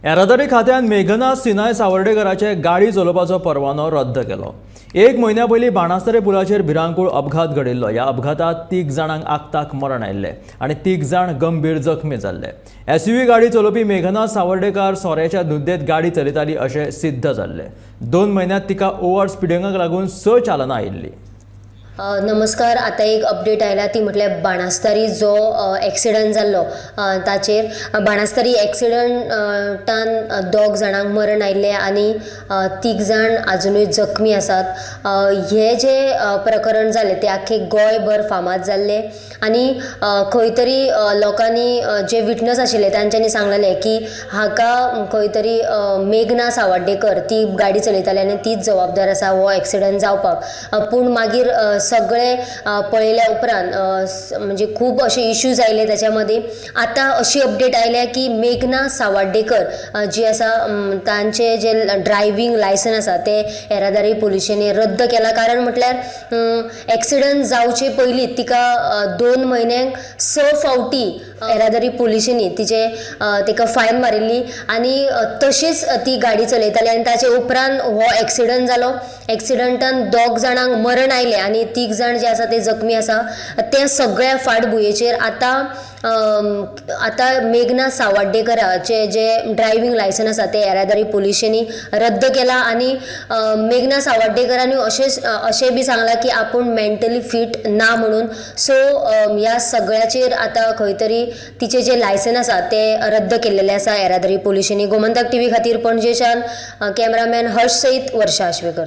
येरादारी खात्यान मेघना सिनाय सावर्डेकराचे गाडी चलोवपाचो परवानो रद्द केलो. एक म्हयन्या पयलीं बाणास्तारे पुलाचेर भिरांकूळ अपघात घडिल्लो. ह्या अपघातांत 3 जाणांक आक्ताक मरण आयिल्लें आनी 3 जाण गंभीर जखमी जाल्ले. एसयूव्ही गाडी चलोवपी मेघना सावर्डेकार सोऱ्याच्या दुद्देत गाडी चलयताली अशें सिद्ध जाल्लें. 2 म्हयन्यांत तिका ओव्हर स्पिडिंगाक लागून 6 चालनां आयिल्लीं. नमस्कार. आतां एक अपडेट आयला ती म्हटल्यार बाणास्तारी जो एक्सिडंट जाल्लो ताचेर बाणास्तारी एक्सिडंटान 2 जाणांक मरण आयिल्लें आनी 3 जाण आजुनूय जखमी आसात. हे जे प्रकरण जालें तें आख्खें गोंयभर फामाद जाल्लें आनी खंय तरी लोकांनी जे विटनस आशिल्ले तांच्यांनी सांगलेलें की हाका खंय तरी मेघना सावर्डेकर ती गाडी चलयताली आनी तीच जबाबदार आसा हो एक्सिडंट जावपाक. पूण मागीर सगळे पळयल्या उपरांत म्हणजे खूब अशे इश्यूज आयले ताच्या मदीं. आतां अशी अपडेट आयल्या की मेघना सावर्डेकर जी आसा तांचे जे ड्रायव्हींग लायसन आसा ते येरादारी पुलिशेंनी रद्द केला. कारण म्हटल्यार एक्सिडंट जावचे पयलीं तिका 2 म्हयन्यांक 6 फावटी येरादारी पुलिशेंनी तिचे तिका फायन मारिल्ली आनी तशीच ती गाडी चलयताली आनी ताचे उपरांत हो एक्सिडंट जालो. एक्सिडंटान 2 जाणांक मरण आयलें आनी 3 जाण जे आसा ते जखमी आसा. त्या सगळ्या फाटभुंयेचेर आतां आतां मेघना सावर्डेकराचे जे ड्रायव्हींग लायसन आसा ते येरादारी पुलिशेंनी रद्द केला आनी मेघना सावर्डेकरांनी अशें बी सांगलां की आपूण मेंटली फीट ना म्हणून. सो ह्या सगळ्याचेर आतां खंय तरी तिचें जें लायसन आसा तें रद्द केल्लेलें आसा येरादारी पुलिशेंनी. गोमंतक टीव्ही खातीर पणजेच्यान कॅमेरामॅन हर्ष सयत वर्षा आश्वेकर.